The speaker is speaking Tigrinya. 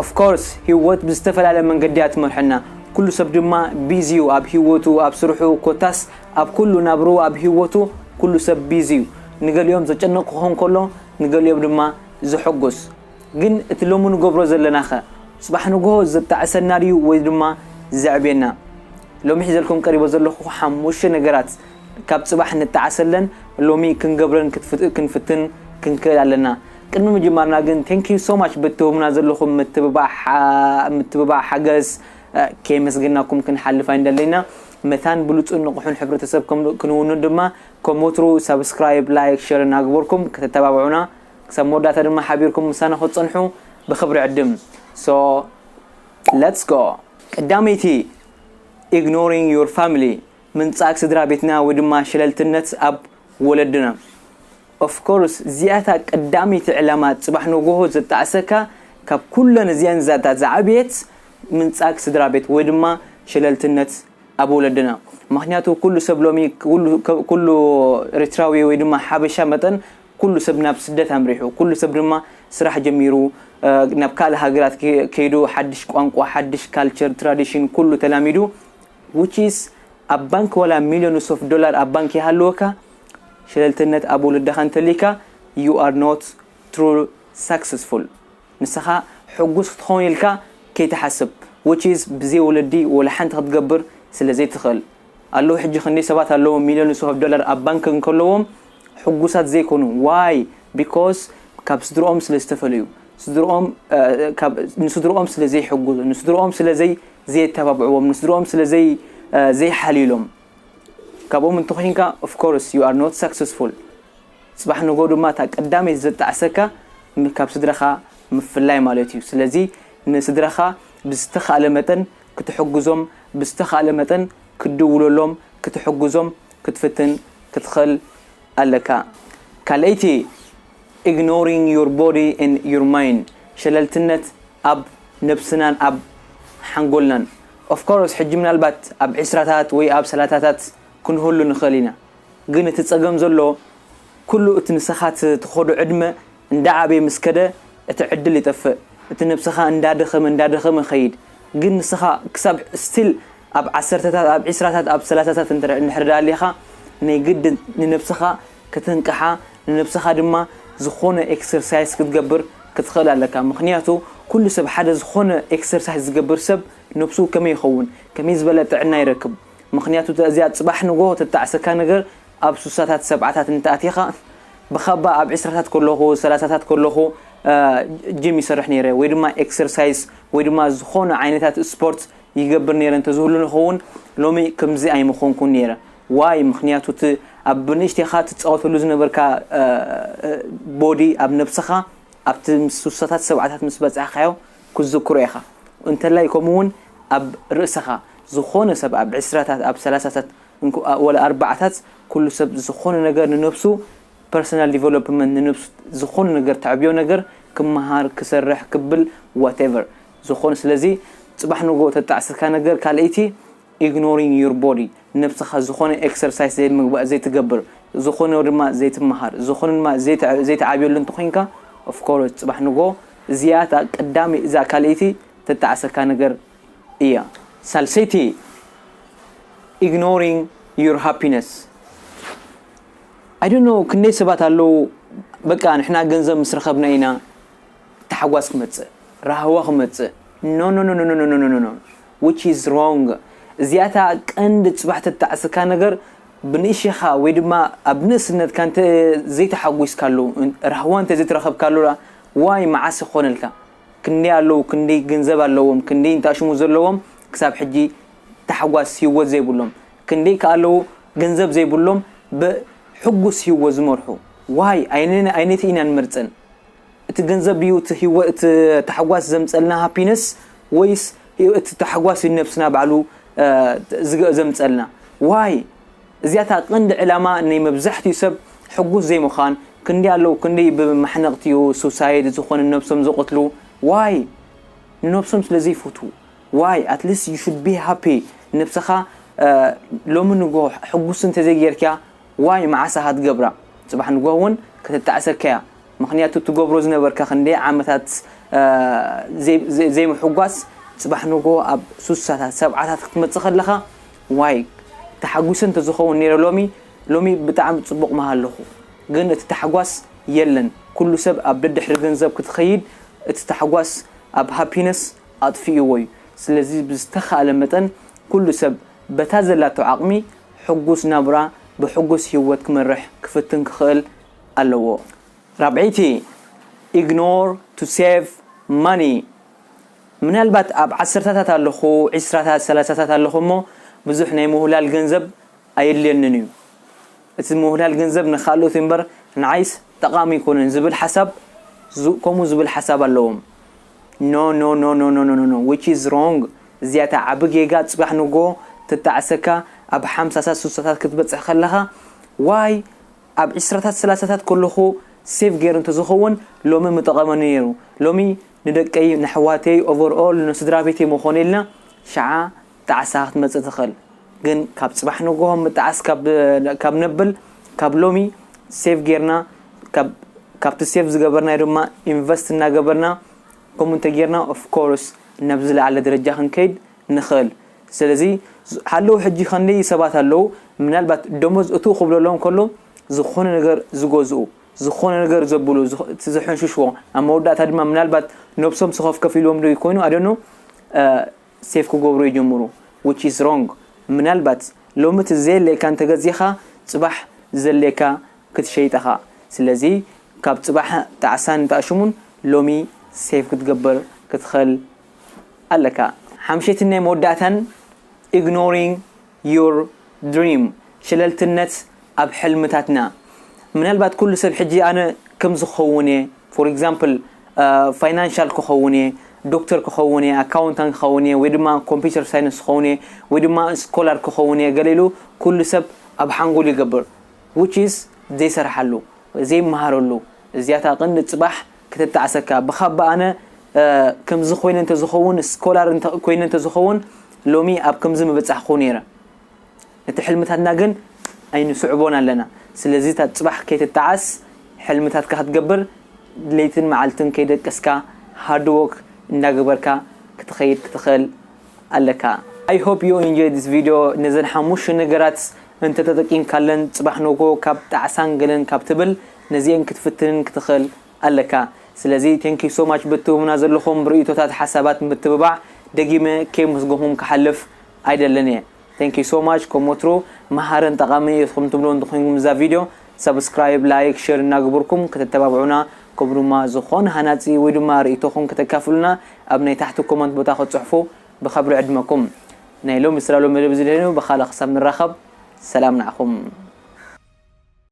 Of course፣ ህይወት ብዝተፈላለየ መንገዲ እያ ትመርሐና። ኩሉ ሰብ ድማ ቢዚ እዩ ኣብ ህይወቱ፣ ኣብ ስርሑ፣ ኮታስ ኣብ ኩሉ ናብርኡ፣ ኣብ ህይወቱ ኩሉ ሰብ ቢዚ እዩ። ንገሊኦም ዘጨንቕ ክኸውን ከሎ፣ ንገሊኦም ድማ ዘሐጉስ። ግን እቲ ሎሚ ንገብሮ ዘለናኸ ጽባሕ ንግሆ ዘጣዕሰና ድዩ ወይ ድማ ዘዕብየና? ሎሚ ሒዘልኩም ቀሪበ ዘለኹ ሓሙሽተ ነገራት ካብ ጽባሕ ንጣዓሰለን ሎሚ ክንገብረን ክትፍት- ክንፍትን ክንክእል ኣለና። ቅድሚ ምጅማርና ግን thank you so much በትህቡና ዘለኹም ምትብባዕ ሓ- ምትብባዕ ሓገዝ ከየመስገናኩም ክንሓልፍ ኣይንደለና። መታን ብሉጽን ንቑሑን ሕብረተሰብ ከም ክንውኑ ድማ ከም ወትሩ ሳብስክራይብ፣ ላይክ፣ ሸር እናግበርኩም ከተተባብዑና ክሳብ መወዳእታ ድማ ሓቢርኩም ምሳና ክትጸንሑ ብኽብሪ ዕድም። So let's go። ቀዳመይቲ፣ ignoring your family፣ ምንጻግ ስድራ ቤትና ወይ ድማ ሸለልትነት ኣብ ወለድና። Of course፣ እዚኣታ ቀዳመይቲ ዕላማ ጽባሕ ንግሆ ዘጣዕሰካ ካብ ኩለን እዚኣን ዛታት ዝዓብየት ምንጻግ ስድራ ቤት ወይ ድማ ሸለልትነት ኣብ ወለድና። ምክንያቱ ኩሉ ሰብ ሎሚ ኩሉ ኤርትራዊ ወይ ድማ ሓበሻ መጠን ኩሉ ሰብ ናብ ስደት ኣምሪሑ፣ ኩሉ ሰብ ድማ ስራሕ ጀሚሩ፣ ናብ ካልእ ሃገራት ከይዱ ሓድሽ ቋንቋ፣ ሓድሽ ካልቸር፣ ትራዲሽን ኩሉ ተላሚዱ። Which is ኣብ ባንክ ዋላ ሚሊዮንስ ኦፍ ዶላር ኣብ ባንክ ይሃልወካ፣ ሸለልትነት ኣብ ወለድኻ እንተሊካ you are not true successful። ንስኻ ሕጉስ ክትኸውን ኢልካ ከይትሓስብ፣ which is ብዘይ ወለዲ ወላ ሓንቲ ክትገብር ስለ ዘይትኽእል። ኣለዉ ሕጂ ክንደይ ሰባት ኣለዉ ሚሊዮንስ ኦፍ ዶላር ኣብ ባንክ እንከለዎም ሕጉሳት ዘይኮኑ። Why? Because ካብ ስድርኦም ስለ ዝተፈለዩ፣ ስድርኦም ንስድርኦም ስለ ዘይሕጉዙ፣ ንስድርኦም ስለ ዘይ ዘየተባብዕዎም፣ ንስድርኦም ስለ ዘይ ዘይሓልዩሎም፣ ካብኦም እንተኾይንካ of course you are not successful። ጽባሕ ንጎ ድማ እታ ቀዳመይቲ ዘጣዕሰካ ካብ ስድራኻ ምፍላይ ማለት እዩ። ስለዚ ንስድራኻ ብዝተኻእለ መጠን ክትሕግዞም፣ ብዝተኻእለ መጠን ክትድውለሎም፣ ክትሕግዞም ክትፍትን ክትኽእል ኣለካ። ካልኣይቲ፣ ignoring your body and your mind፣ ሸለልትነት ኣብ ነብስናን ኣብ ሓንጎልናን። Of course ሕጂ ምናልባት ኣብ ዕስራታት ወይ ኣብ ሰላሳታት ክንህሉ ንኽእል ኢና። ግን እቲ ጸገም ዘሎ ኩሉ እቲ ንስኻ ትኸዶ ዕድመ እንዳዓበየ ምስ ከደ እቲ ዕድል ይጠፍእ። እቲ ነብስኻ እንዳደኸመ እንዳደኸመ ይኸይድ። ግን ንስኻ ክሳብ ስቲል ኣብ ዓሰርተታት፣ ኣብ ዕስራታት፣ ኣብ ሰላሳታት እንድሕር ደኣ ኣሊኻ ናይ ግድን ንነብስኻ ከተንቅሓ፣ ንነብስኻ ድማ ዝኾነ ኤክሰርሳይስ ክትገብር ክትኽእል ኣለካ። ምኽንያቱ ኩሉ ሰብ ሓደ ዝኾነ ኤክሰርሳይስ ዝገብር ሰብ ነብሱ ከመይ ይኸውን፣ ከመይ ዝበለ ጥዕና ይረክብ። ምኽንያቱ እዚኣ ጽባሕ ንጎ ተጣዕሰካ ነገር ኣብ ሱሳታት ሰብዓታት እንተኣቲኻ ብኻባ ኣብ ዕስራታት ከለኹ ሰላሳታት ከለኹ ጅም ይሰርሕ ነይረ ወይ ድማ ኤክሰርሳይስ ወይ ድማ ዝኾነ ዓይነታት ስፖርት ይገብር ነይረ እንተዝህሉ ንኸውን ሎሚ ከምዚ ኣይምኾንኩን ነይረ። ዋይ ምኽንያቱ እቲ ኣብ ብንእሽቴኻ ትፃወተሉ ዝነበርካ ቦዲ ኣብ ነብስኻ ኣብቲ ሱሳታት ሰብዓታት ምስ በፃሕካዮ ክትዝክሮ ኢኻ። እንተላይ ከምኡ እውን ኣብ ርእስኻ ዝኾነ ሰብ ኣብ ዕስራታት ኣብ ሰላሳታት ወላ ኣርባዕታት ኩሉ ሰብ ዝኾነ ነገር ንነብሱ ፐርሰናል ዲቨሎፕመንት ንነብሱ ዝኾነ ነገር ተዕብዮ ነገር ክመሃር ክሰርሕ ክብል ዋቴቨር ዝኾነ ስለዚ ፅባሕ ንጎ ተጣዕስካ ነገር ካልኣይቲ ignoring your body ነብስኻ ዝኾነ ኤክሰርሳይስ ዘይምግባእ ዘይትገብር ዝኾነ ድማ ዘይትመሃር ዝኾነ ድማ ዘይትዓብየሉ እንተኮይንካ ኦፍኮርስ ፅባሕ ንጎ እዚኣታ ቀዳሚ እዛ ካልኣይቲ ተጣዕሰካ ነገር እያ። ሳልሰይቲ ignoring your happiness። I don't know ክንደይ ሰባት ኣለዉ በቃ ንሕና ገንዘብ ምስ ረኸብና ኢና ታሕጓስ ክመጽእ ራህዋ ክመጽእ no no no no no no no no no which is wrong። እዚኣታ ቀንዲ ጽባሕ ተጣዕስካ ነገር ብንእሽኻ ወይ ድማ ኣብ ንእስነትካ እንተ ዘይተሓጒስካሉ ራህዋ እንተ ዘይትረኸብካሉ ዋይ መዓስ ይኾነልካ? ክንደይ ኣለዉ ክንደይ ገንዘብ ኣለዎም ክንደይ እንታሽሙ ዘለዎም ክሳብ ሕጂ ታሕጓስ ህይወት ዘይብሎም ክንደይ ከ ኣለዉ ገንዘብ ዘይብሎም ብሕጉስ ህይወት ዝመርሑ ዋይ ኣይነቲ ኢና ንመርፀን እቲ ገንዘብ ድዩ እቲ ህይወት እቲ ታሕጓስ ዘምፀልና ሃፒነስ ወይስ እቲ ታሕጓስ እዩ ነብስና ባዕሉ ዘምፀልና ዋይ እዚኣታ ቀንዲ ዕላማ ናይ መብዛሕትኡ ሰብ ሕጉስ ዘይምዃን ክንደይ ኣለዉ ክንደይ ብማሕነቕቲኡ ሱሳይድ ዝኾነ ነብሶም ዝቕትሉ ዋይ ንነብሶም ስለ ዘይፈትዉ ዋይ at least you should be happy ነብስኻ ሎሚ ንጎ ሕጉስ እንተዘይጌርካ ዋይ መዓስ ኢኻ ትገብራ ጽባሕ ንጎ እውን ከተጣዕሰካ እያ ምኽንያቱ ትገብሮ ዝነበርካ ክንደይ ዓመታት ዘይምሕጓስ፣ ፅባሕ ንጎ ኣብ ሱሳታት ሰብዓታት ክትመፅእ ከለኻ ዋይ ተሓጒሰ እንተዝኸውን ነይረ ሎሚ ሎሚ ብጣዕሚ ፅቡቕ ምሃለኹ። ግን እቲ ታሕጓስ የለን። ኩሉ ሰብ ኣብ ደድሕሪ ገንዘብ ክትኸይድ እቲ ታሕጓስ ኣብ ሃፒነስ ኣጥፊእዎ እዩ። ስለዚ ብዝተኻእለ መጠን ኩሉ ሰብ በታ ዘላቶ ዓቕሚ ሕጉስ ናብራ ብሕጉስ ህይወት ክመርሕ ክፍትን ክኽእል ኣለዎ። ራብዐይቲ፣ ignore to save money። ምናልባት ኣብ ዓሰርታታት ኣለኹ፣ ዒስራታት፣ ሰላሳታት ኣለኹ እሞ ብዙሕ ናይ ምውህላል ገንዘብ ኣየድልየንን እዩ። እቲ ምውህላል ገንዘብ ንኻልኦት እምበር ንዓይስ ጠቓሚ ኣይኮነን ዝብል ሓሳብ ከምኡ ዝብል ሓሳብ ኣለዎም። No no no no no no no no which is wrong። እዚኣታ ዓቢ ጌጋ። ጽባሕ ንጎ ትጣዕሰካ። ኣብ ሓምሳታት ሱሳታት ክትበጽሕ ከለኻ ዋይ ኣብ ዒስራታት ሰላሳታት ከለኹ ሴቭ ገይሩ እንተዝኸውን ሎሚ ምጠቐመኒ ነይሩ። ሎሚ ንደቀይ ንኣሕዋተይ ኦቨርኦል ንስድራ ቤተይ መኾነ ኢልና ሸዓ ጣዕሳ ክትመጽእ ትኽእል። ግን ካብ ጽባሕ ንጎሆ ምጣዓስ ካብ ነብል ካብ ሎሚ ሴቭ ጌርና ካብቲ ሴቭ ዝገበርናዮ ድማ ኢንቨስት እናገበርና ከምኡ እንተጌርና ኦፍኮርስ ናብ ዝለዓለ ደረጃ ክንከይድ ንኽእል። ስለዚ ሃለዉ ሕጂ ከንደይ ሰባት ኣለዉ ምናልባት ደሞዝ እትው ክብለሎም ከሎ ዝኾነ ነገር ዝገዝኡ ዝኾነ ነገር ዘብሉ እቲ ዝሕንሽሽዎ ኣብ መወዳእታ ድማ ምናልባት ነብሶም ስኸፍ ከፊልዎም ዶ ይኮይኑ ኣደኖ ሴፍ ክገብሩ ይጀምሩ። Which is wrong። ምናልባት ሎሚ እቲ ዘየለካ እንተገዚኻ ጽባሕ ዘለካ ክትሸይጠኻ። ስለዚ ካብ ጽባሕ ጣዕሳን ጣሽሙን ሎሚ ሴፍ ክትገብር ክትኽእል ኣለካ። ሓምሸትን ናይ መወዳእታን ignoring your dream። ሸለልትነት ኣብ ሕልምታትና። ምናልባት ኩሉ ሰብ ሕጂ ኣነ ከም ዝኸውን እየ for example ፋይናንሻል ክኸውን እየ፣ ዶክተር ክኸውን እየ፣ ኣካውንታንት ክኸውን እየ፣ ወይ ድማ ኮምፒውተር ሳይንስ ክኸውን እየ፣ ወይ ድማ ስኮላር ክኸውን እየ ገለ ኢሉ ኩሉ ሰብ ኣብ ሓንጎሉ ይገብር። Which is ዘይሰርሓሉ ዘይመሃረሉ። እዚኣታ ቅንዲ ጽባሕ ክትጣዕሰካ ብኻባ ኣነ ከምዚ ኮይነ እንተዝኸውን ስኮላር ኮይነ እንተዝኸውን ሎሚ ኣብ ከምዚ ምበጻሕኩ ነይረ። ነቲ ሕልምታትና ግን ኣይንስዕቦን ኣለና። ስለዚ እታ ጽባሕ ከይትጣዓስ ሕልምታትካ ክትገብር ለይትን መዓልትን ከይደቀስካ ሃርድ ወርክ እንዳገበርካ ክትኸይድ ክትኽእል ኣለካ። I hope you enjoy this video። ነዘን ሓሙሽተ ነገራት እንተተጠቂምካለን ጽባሕ ንጎ ካብ ጣዕሳን ገለን ካብ ትብል ነዚአን ክትፍትንን ክትኽእል ኣለካ። ስለዚ thank you so much ብትህቡና ዘለኹም ርእይቶታት ሓሳባት ምትብባዕ ደጊመ ከየመስገንኩም ክሓልፍ ኣይደልን እየ። Thank you so much። ከም ወትሩ መሃርን ጠቓምን እዩ ኢኹም ትብሉ እንተኾይንኩም እዛ ቪድዮ ሳብስክራይብ ላይክ ሸር እናግበርኩም ከተተባብዑና ከምኡ ድማ ዝኾነ ሃናጺ ወይ ድማ ርእይቶኹም ከተካፍሉና ኣብ ናይ ታሕቲ ኮመንት ቦታ ክትጽሕፉ ብኸብሪ ዕድመኩም። ናይ ሎሚ ስራ ሎሚ መደብ እዚ ደህኑ ብኻልእ ክሳብ ንራኸብ ሰላም ንዓኹም።